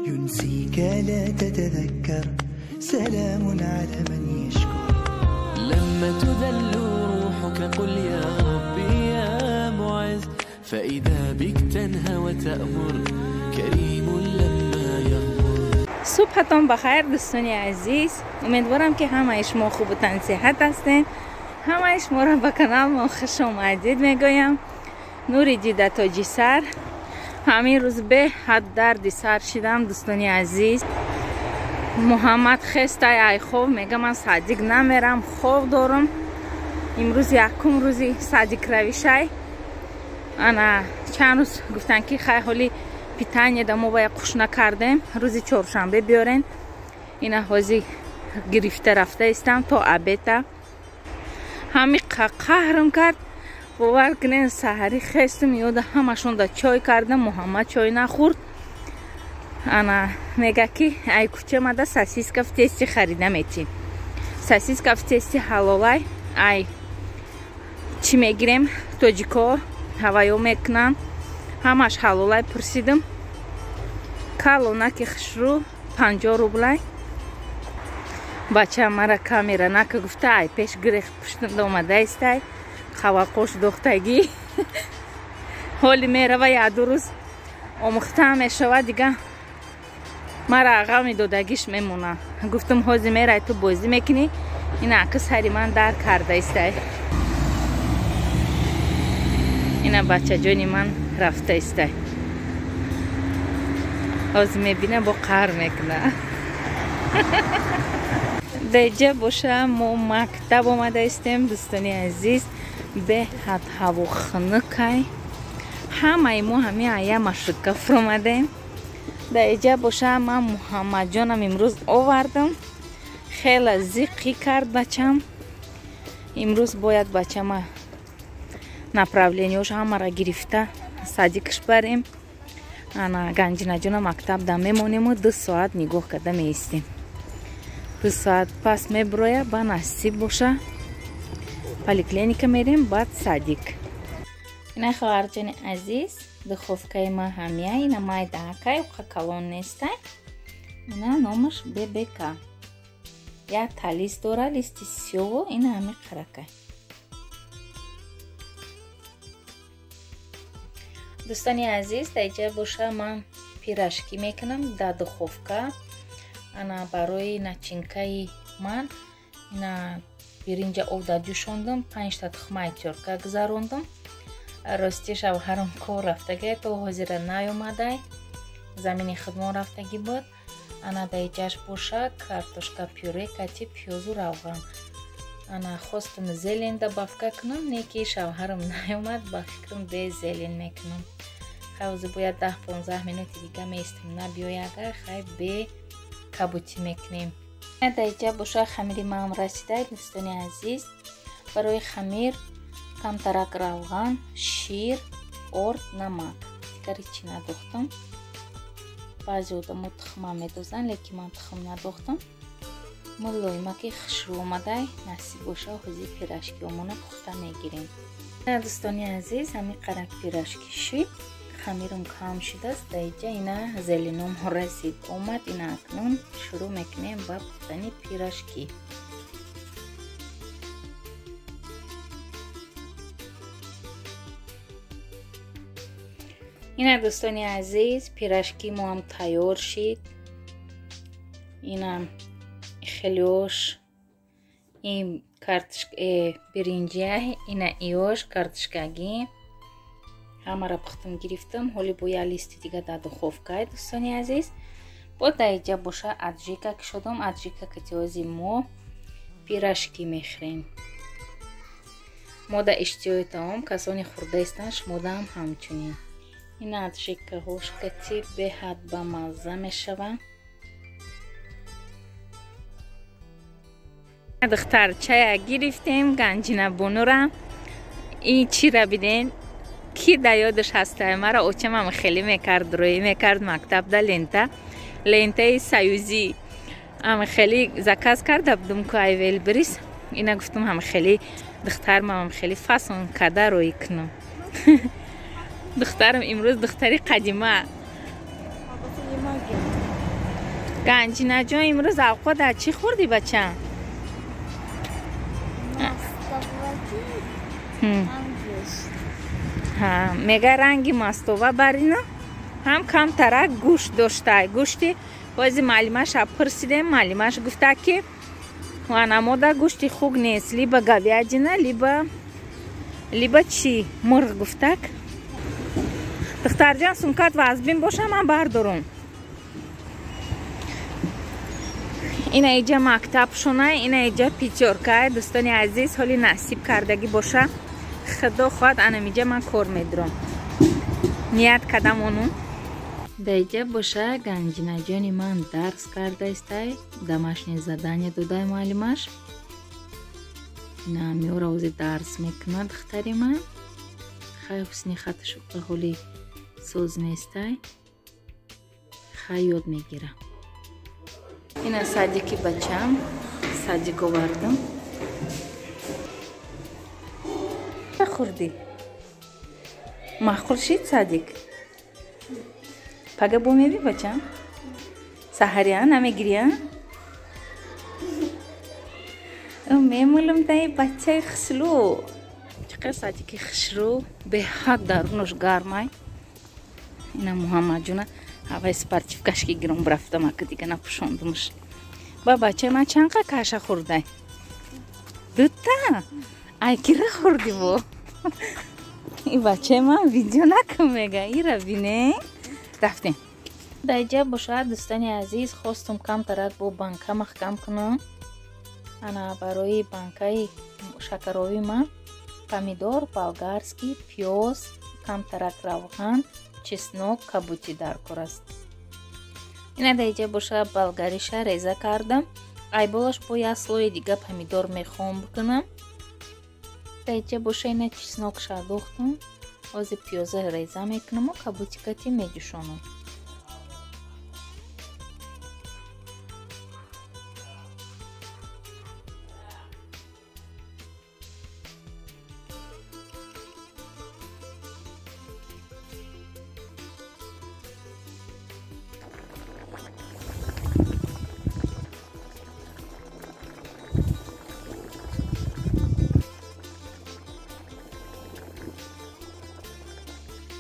ينسيك لا تتذكر سلام على من يشكر. لما تذل روحك قل يا ربي يا معز، فإذا بك تنهى وتأمر كريم لما يغمر. صبحتان بخیر دوستانی عزیز، امیدوارم که همه شما خوب و تنصحت هستین. همه شما را به کانال ما خوش آمدید میگویم. نوری دیده تاجی سر. همین روز به حد درد سر شدم دوستانی عزیز. محمد خسته ای خوب میگه من صدیق نمیرم، خوب دارم. امروز یکم روزی صدیق رویشای. انا چند روز گفتن که خیلی حالی پیتانیه دمو باید خوش نکردیم، روزی چهارشنبه بیارین. اینا حاضی گرفته رفته استم تا ابتا. همی قهرم کرد. باور کنین سحری خستم یاد همشون دا چای کردم، محمد چای نخورد. انا میگه که ای کوچه مده ساسیسکا в тесте خریده میتی. ساسیسکا в тесте حلالای ای چی میگیریم тоҷико ҳаваё мекунан، ҳамаш ҳалолай пурсидим. Калонаки хушрӯ 50 рублай. Бача мара камера нака гуфта ай пеш гирех пуштанда омада истай қавақош дохтагӣ. Ҳоли мерава яду рӯз омӯхта мешава, дига мара ағами додагиш мемона. Гуфтам ҳози мерай ту бозӣ мекунӣ, ина ака сари ман дар карда истай. Ина бачаҷони ман рафта истай. Ҳозир мебина бо қаҳр мекуна. Деҷа боша мо мактаб омада истем дӯстони азиз. Беҳад ҳаво хунукай. Ҳамаи мо ҳами ая маршрутка фуромадем. Деҷа боша ман Муҳаммадҷонам имрӯз овардам. Хеле зиқӣ кард бачам. Имрӯз бояд бачама направлениёш ҳамаро гирифта садикаш барем. Ана Ганҷинаҷона мактаб да мемонему 2 соат нигоҳ карда меистем. 2 соат пас меброя, ба насиб боша поликлиника мерем, баъд садик. Ина хоҳарҷони азиз, духовкаи ма ҳамия, ина майдаакай, уқа калон нестай. Ина номаш ББК. Як талис дора, листи сиёҳу, ина ҳами қаракай. Дӯстони азиз, дар иҷа боша ман пирожки мекунам дар духовка. Ана барои начинкаи ман ина биринҷа об дар ҷӯшондам, 5 та тухмаи тёрка гузарондам. Рости шавҳарам кор рафтагӣ, то ҳозира наёмадай, замини худмон рафтагӣ буд. Ана дар иҷаш боша картошка пюре кати пиёзу равған. Ана хостам зелень добавка кунам, не ки шавҳарам наёмад, ба фикрам бе зелень мекунам. Хай ҳозир бояд 10-15 минути дига меистам, набиёяга хай бе кабутӣ мекунем. Дар иҷа боша хамири маам расида дӯстони азиз. Барои хамир камтарак равған, шир, орд, намак. Дигар ҳеҷ чӣ надохтам. Баъзе одамо тухма медозанд, лекин ман тухм надохтам. Мулоимаки хушрӯ омадай, насиб боша ҳозир пирожкиомона пухта мегирем. Дӯстони азиз, ҳамин қарак пирожки шуд. Хамирам кам шудааст. Дар иҷа ина зеленом расид омад. Ина акнун шурӯъ мекунем ба пухтани пирожки. Ина дӯстони азиз, пирожки мо ҳам тайёр шид. Ина хелиош ин картошка биринҷия, ина иош картошкагӣ ҳамаро пухтам гирифтам. Ҳоли бо як листи дига дар духовкай дӯстони азиз. Бо дар иҷа боша аджика кушодам. Аджика катиози мо пирожки мехӯрем. Мо дар иштиҳои таом касоне хӯрда истанд, шумодаам ҳамчунин. Ин аджикаҳош кати беҳад бамазза мешаванд. Духтарчая гирифтем Ганҷина бонура. Ин чира биден ки дар ёдаш ҳастай. Мара очамам хеле мекард, рӯӣ мекард мактабда лента, лентаи союзӣ ам хеле заказ карда будум ку ай Велбрис. Ина гуфтум ҳам хеле духтармам хеле фасон карда рӯӣ кунам. Духтарам имрӯз духтари қадима. Ганҷинаҷон, имрӯз авқот дар чӣ хӯрдӣ, бача? Мега ранги мастова барина ҳам камтарак гӯшт доштай. Гӯшти бози маълимаша пурсидем, маълимаш гуфта ки анамода гӯшти хук нест, либо говядина, либо чӣ мурғ гуфтак. Духтарҷон, сумкат вазбин боша, ман бардорум. Ина иҷа мактаб шунай, ина иҷа пятёркай. Дӯстони азиз, ҳоли насиб кардагӣ боша, худо хоҳад анамиҷа ман кор медурам. Ният кардам ону. Даиҷа боша Ганҷинаҷони ман дарс кардаистай, домашнее задание додай муаллимаш. Ина меора ози дарс мекунад духтари ман. Хай ҳусни хаташ ҳоли соз нестай, хай ёд мегира. Ина садики бачам, садик овардам. Хӯрдӣ? Маъқул шид садик? Пага бо меви бачам? Саҳария намегирия? Мемулам даи бачаи хушрӯ. Чӣ қадр садики хушрӯ, беҳад дарунаш гармай. Ина Муҳаммадҷуна ҳаваи спортивкаш ки гиром рафтам, ака дига напӯшондумш. Ба бачаи ман чанд қа каша хӯрдай? Дута? Ай кира хӯрдӣ бо? И бачаи ман видео накун мега, ира бине. Рафтем. Даиҷа бошад, дӯстони азиз, хостум камтарак бо банка маҳкам кунам. Ана барои банкаи шакарови ман помидор, болгарский, пиёз, камтарак равған, чеснок, кабути даркор аст. Ина даиҷа боша болгариша реза кардам. Айболаш бо як слои дига помидор мехоҳам бикунам. Даиҷа боша ина чеснокша дохтам. Ози пиёза реза мекунаму кабутикати меҷӯшонам.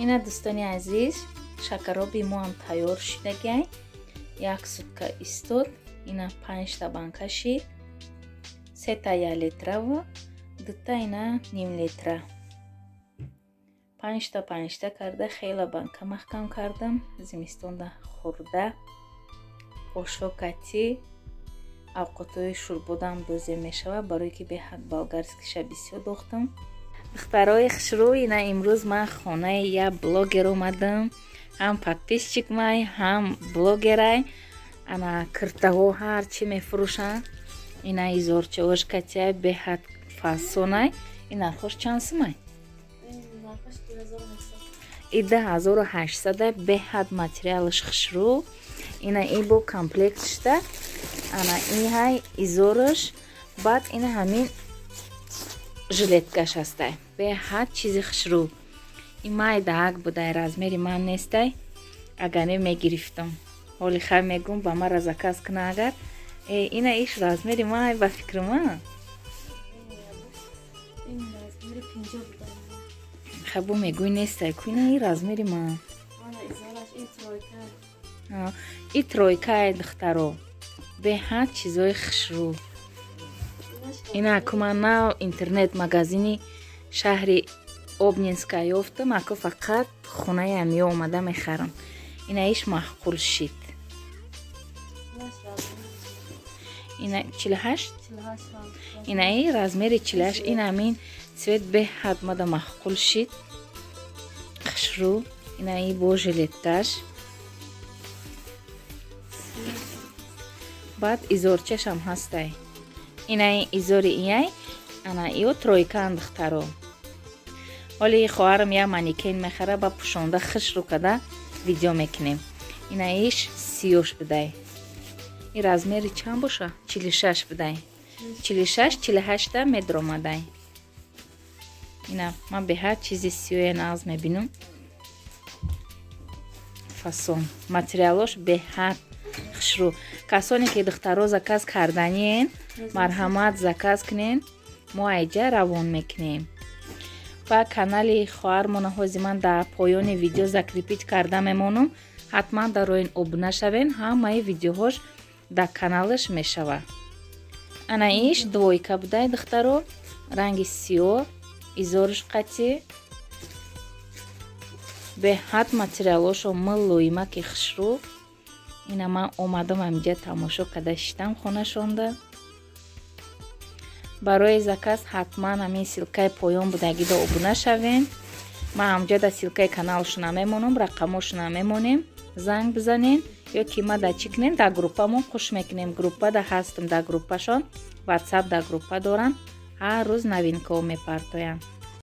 Ина дӯстони азиз, шакароби мо ҳам тайёр шидагай. Як сутка истод. Ина 5та банка шид. 3та 1 литраву, 2та ина ним литра. 5та 5та карда хела банка маҳкам кардам. Зимистонда хӯрда ошокати авқотҳои шӯрбодам дозем мешавад, барое ки беҳад болгарскиша бисёр дохтам. Духтарои хушрӯ, ина имрӯз ман хонаи як блогер омадам. Ҳам подписчик май, ҳам блогерай. Ана киртаҳо ҳар чӣ мефурӯшанд. Ина изорчаош катяй беҳад фасонай. Ин нархош чанд сумай? И 2800 беҳад материалаш хушрӯ. Ина ин бо комплект шуда. Ана ин ҳай изораш, баъд ина ҳамин жилеткаш ҳастай. Беҳад чизи хушрӯ. Ин майдаак будай, размери ман нестай. Агар не мегирифтам. Ҳоли хай мегум ба мара заказ куна агар. Ина иш размери ман ба фикри ман. Хай бо мегӯй нестай. Ку ина и размери ман. И тройкае духтаро. Беҳад чизои хушрӯ. Ина аку ман нав интернет магазини шаҳри Обнинска ёфтам, аку фақат хонаи амиё омада мехарам. Ина иш маъқул шид. Ина 48? Ина и размери 48. Ина амин цвет беҳад мада маъқул шид. Хушрӯ. Ина и бо жилеткаш. Баъд изорчашам ҳастай. Ина изори ияй, ана ио тройкаан духтаро. Ҳоли хоҳарам як манекен мехара, ба пӯшонда хушрӯ када видео мекунем. Ина иш сиёш будай. Ин размери чанд боша? 46 будай. 46, 48 медромадай. Ина ман беҳад чизи сиёе нағз мебинам. Фасон. Материалош беҳад Хушрӯ. Касоне ки, духтаро, заказ карданиен, марҳамат, заказ кунен, мо айҷа равон мекунем. Ва канали хоҳармона ҳози ман дар поёни видео закрепить карда мемонам. Ҳатман дароин, обуна шавен, ҳамаи видеоҳош дар каналаш мешавад. Ана иш двойка будай, духтаро, ранги сиёҳ, изориш қатӣ. Беҳад материалошо мулоимаки хушрӯ. Ина ман омадам, амиҷа тамошо карда шиштам хонашонда. Барои заказ ҳатман ҳамин ссылкаи поён будагида обуна шавен. Ман ҳамҷа дар ссылкаи каналшона мемонам, рақамошона мемонем, занг бизанен ё ки ма да чӣ кунем, дар группамон хуш мекунем. Группа да ҳастам, дар группашон, ватсап дар группа дорам, ҳар рӯз новинкаҳо мепартоям.